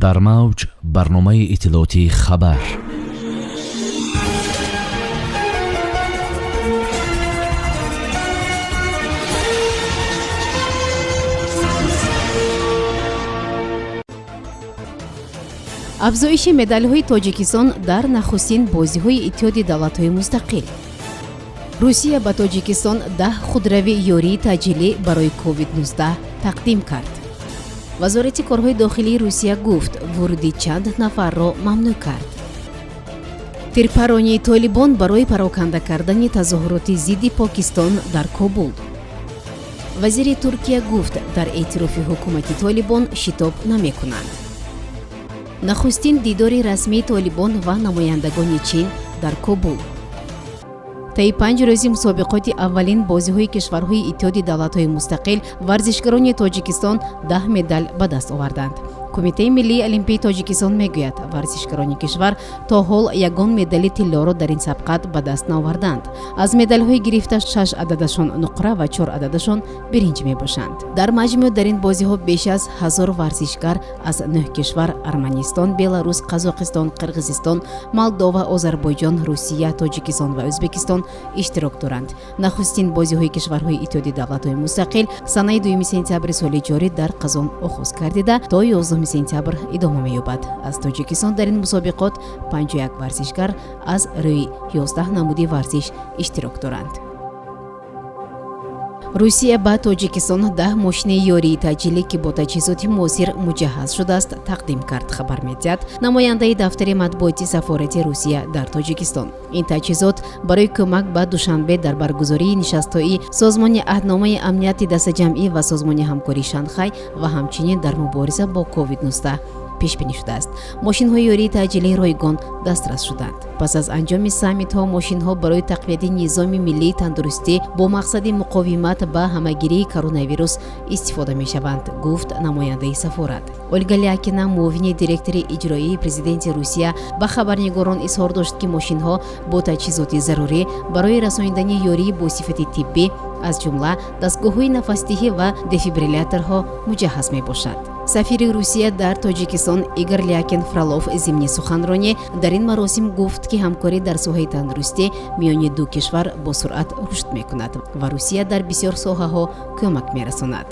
Дар мавҷ барномаи иттилоотии «Хабар». Афзоиши медалҳои Тоҷикистон дар нахустин бозиҳои Иттиҳоди давлатҳои мустақил. Русия ба Тоҷикистон 10 худрави ёрии таъҷилӣ барои COVID-19 тақдим кард. Вазорати корҳои дохилии Русия гуфт, вуруди чанд нафарро мамнӯъ кард. Тирпаронии толибон барои пароканда кардани тазоҳуроти зидди Покистон дар Кобул. Вазири Туркия гуфт, дар эътирофи ҳукумати толибон шитоб намекунанд. Нахустин дидори расмии толибон ва намояндагони Чин дар Кобул. Таи 5 рӯзи мусобиқоти аввалин бозиҳои кишварҳои Иттиҳоди давлатҳои мустақил варзишгарони Тоҷикистон 10 медал ба даст оварданд. Кумитаи миллии олимпии Тоҷикистон мегӯяд, варзишгарони кишвар то ҳол ягон медали тиллоро дар ин сабқат ба даст наоварданд. Аз медалҳои гирифта шаш ададашон нуқра ва чор ададашон биринҷ мебошанд. Дар маҷмӯъ дар ин бозиҳо беш аз 1000 варзишгар аз нӯҳ кишвар: Арманистон, Беларус, Қазоқистон, Қирғизистон, Молдова, Озарбойҷон, Русия, Тоҷикистон ва Ӯзбекистон иштирок доранд. Нахустин бозиҳои кишварҳои Иттиҳоди давлатҳои мустақил санаи 2 сентябри соли ҷорӣ дар Қазон оғоз гардида, то 11 сентябр идома меёбад. Аз Тоҷикистон дар ин мусобиқот 51 варзишгар аз рӯи 11 намуди варзиш иштирок доранд. Русия ба Тоҷикистон 10 мошини ёрии таъҷилӣ, ки бо таҷҳизоти муосир муҷаҳҳаз шудааст, тақдим кард, хабар медиҳад намояндаи дафтари матбуоти сафорати Русия дар Тоҷикистон. Ин таҷҳизот барои кӯмак ба Душанбе дар баргузории нишастҳои Созмони аҳдномаи амнияти дастаҷамъӣ ва Созмони ҳамкории Шанхай ва ҳамчунин дар мубориза бо COVID-19 пешбинӣ шудааст. Мошинҳои ёрии таъҷилӣ ройгон дастрас шуданд. Пас аз анҷоми саммитҳо мошинҳо барои тақвияти низоми миллии тандурустӣ бо мақсади муқовимат ба ҳамагирии коронавирус истифода мешаванд, гуфт намояндаи сафорат. Ольга Лякина, муовини директори иҷроии президенти Русия, ба хабарнигорон изҳор дошт, ки мошинҳо бо таҷҳизоти зарурӣ барои расонидани ёрии бо сифати тиббӣ, аз ҷумла дастгоҳҳои нафасдиҳӣ ва дефибрилляторҳо, муҷаҳҳаз мебошад. Сафири Русия дар Тоҷикистон Игор Лякин Фролов зимни суханронӣ дар ин маросим гуфт, ки ҳамкорӣ дар соҳаи тандурустӣ миёни ду кишвар бо суръат рушд мекунад ва Русия дар бисёр соҳаҳо кӯмак мерасонад.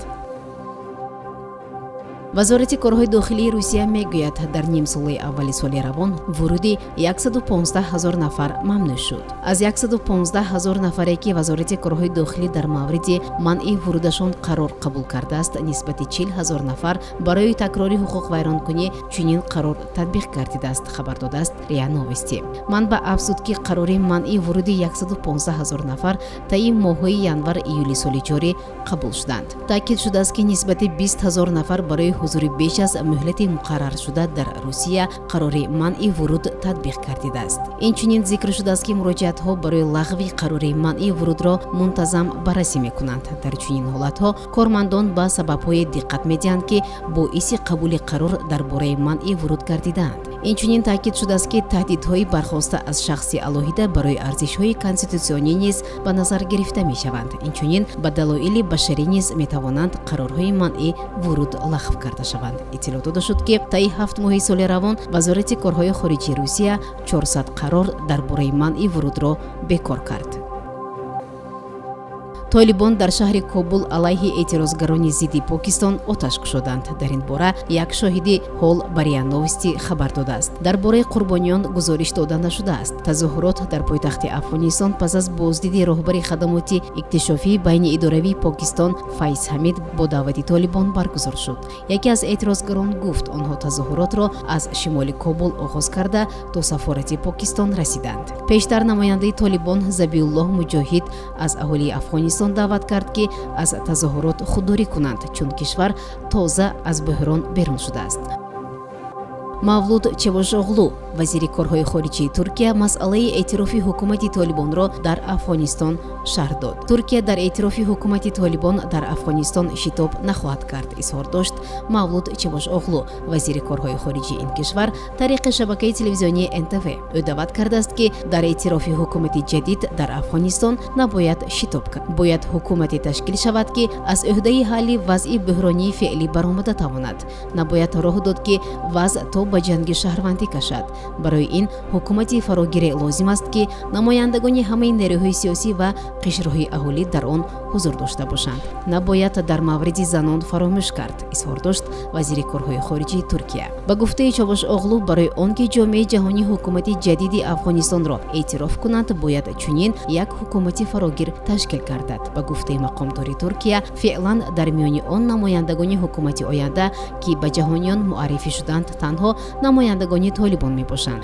Вазорати корҳои дохилии Русия мегӯяд, дар нимсолаи аввали соли равон вуруди 115 ҳазор нафар мамнӯъ шуд. Аз 115 ҳазор нафаре, ки Вазорати корҳои дохилӣ дар мавриди манъи вурудашон қарор қабул кардааст, нисбати 40 ҳазор нафар барои такрори ҳуқуқвайронкунӣ чунин қарор татбиқ гардидааст, хабар додааст РИА Новости. Манбаъ афзуд, ки қарори манъи вуруди 115 ҳазор нафар таи моҳҳои январ июли соли ҷорӣ қабул шуданд. Таъкид шудааст, ки нисбати 20 ҳазор нафар барои ҳузури беш аз муҳлати муқарраршуда дар Русия қарори манъи вуруд татбиқ гардидааст. Инчунин зикр шудааст, ки муроҷиатҳо барои лағви қарори манъи вурудро мунтазам баррасӣ мекунанд. Дар чунин ҳолатҳо кормандон ба сабабҳое диққат медиҳанд, ки боиси қабули қарор дар бораи манъи вуруд гардидаанд. Инчунин таъкид шудааст, ки таҳдидҳои бархоста аз шахси алоҳида барои арзишҳои конститутсионӣ низ ба назар гирифта мешаванд. Инчунин ба далоили башарӣ низ метавонанд қарорҳои манъи вуруд лағв карда шаванд. Иттилоъ дода шуд, ки таи 7 моҳи соли равон Вазорати корҳои хориҷии Русия 400 қарор дар бораи манъи вурудро бекор кард. Толибон дар шаҳри Кобул алайҳи эътирозгарони зидди Покистон оташ кушоданд. Дар ин бора як шоҳиди ҳол ба РИА Новости хабар додааст. Дар бораи қурбониён гузориш дода нашудааст. Тазоҳурот дар пойтахти Афғонистон пас аз боздиди роҳбари хадамоти иктишофии байни идоравии Покистон Файз Ҳамид бо даъвати толибон баргузор шуд. Яке аз эътирозгарон гуфт, онҳо тазоҳуротро аз шимоли Кобул оғоз карда, то сафорати Покистон расиданд. Пештар намояндаи толибон Забиуллоҳ Муҷоҳид аз аҳолии Афғонистон даъват кард, ки аз тазоҳурот худдорӣ кунанд, чун кишвар тоза аз буҳрон берун шудааст. Мавлуд Чавушоғлу, вазири корҳои хориҷии Туркия, масъалаи эътирофи ҳукумати толибонро дар Афғонистон шарҳ дод. Туркия дар эътирофи ҳукумати толибон дар Афғонистон шитоб нахоҳад кард, изҳор дошт. Мавлуд Чавушоғлу, вазири корҳои хориҷии ин кишвар, тариқи шабакаи телевизионии НТВ. Ӯ даъват кардааст, ки дар эътирофи ҳукумати ҷадид дар Афғонистон набояд шитоб кард. Бояд ҳукумате ташкил шавад, ки аз ӯҳдаи ҳалли вазъи бӯҳронии феълӣ баромада тавонад. Набояд роҳ дод, ки вазъ то ба ҷанги шаҳрвандӣ кашад. Барои ин ҳукумати фарогире лозим аст, ки намояндагони ҳамаи нерӯҳои сиёсӣ ва қишрҳои аҳолӣ дар он ҳузур дошта бошанд. Набояд дар мавриди занон фаромӯш кард, изҳор дошт вазири корҳои хориҷии Туркия. Ба гуфтаи Чавушоғлу, барои он ки ҷомеаи ҷаҳонӣ ҳукумати ҷадиди Афғонистонро эътироф кунанд, бояд чунин як ҳукумати фарогир ташкил гардад. Ба гуфтаи мақомдори Туркия, феълан дар миёни он намояндагони ҳукумати оянда, ки ба ҷаҳониён муаррифӣ шуданд, танҳо намояндагони Толибон мебошанд.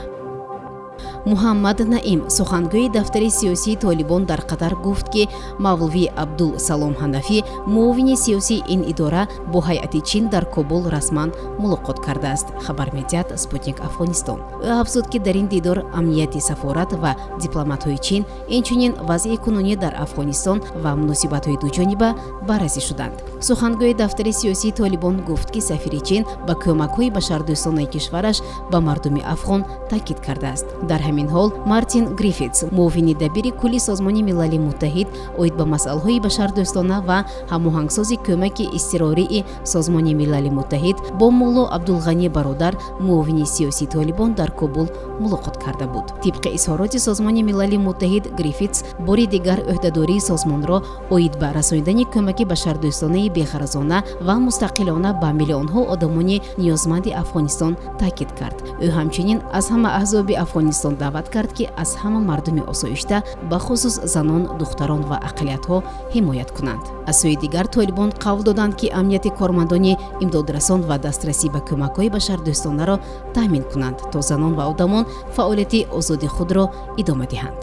Муҳаммад Наим, сухангӯи дафтари сиёсии Толибон дар Қатар, гуфт, ки мавлавӣ Абдул Салом Ҳанафӣ, муовини сиёсии ин идора, бо ҳайати Чин дар Кобул расман мулоқот кардааст, хабар медиҳад Спутник Афғонистон. Ӯ афзуд, ки дар ин дидор амнияти сафорат ва дипломатҳои Чин, инчунин вазъи кунунӣ дар Афғонистон ва муносибатҳои дуҷониба баррасӣ шуданд. Сухангӯи дафтари сиёсии Толибон гуфт, ки сафири Чин ба кӯмакҳои башардӯстонаи кишвараш ба мардуми афғон таъкид кардааст. Дар ҳамин ҳол, Мартин Гриффитс, муовини дабири кулли Созмони Милали Муттаҳид оид ба масъалаҳои башардӯстона ва ҳамоҳангсози кӯмаки изтирории Созмони Милали Муттаҳид, бо Мулло Абдулғанӣ Бародар, муовини сиёсии Толибон, дар Кобул мулоқот карда буд. Тибқи изҳороти Созмони Милали Муттаҳид, Гриффитс бори дигар ӯҳдадории созмонро оид ба расонидани кӯмаки башардӯстонаи беғаразона ва мустақилона ба миллионҳо одамони ниёзманди Афғонистон таъкид кард. Ӯ ҳамчунин аз ҳама аҳзоби Афғонистон даъват кард, ки аз ҳама мардуми осоишта, бахусус занон, духтарон ва ақаллиятҳо ҳимоят кунанд. Аз сӯи дигар, Толибон қавл доданд, ки амнияти кормандони имдодрасон ва дастрасӣ ба кӯмакҳои башардӯстонаро таъмин кунанд, то занон ва одамон фаъолияти озоди худро идома диҳанд.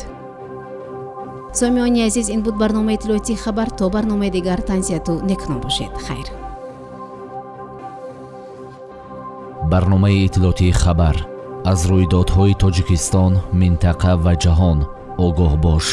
Сомиёни азиз, ин буд барномаи иттилоотии «Хабар». То барномаи дигар тансиҳату некном бошед. Хайр. Барномаи иттилоотии «Хабар». Аз рӯйдодҳои Тоҷикистон, минтақа ва ҷаҳон огоҳ бош.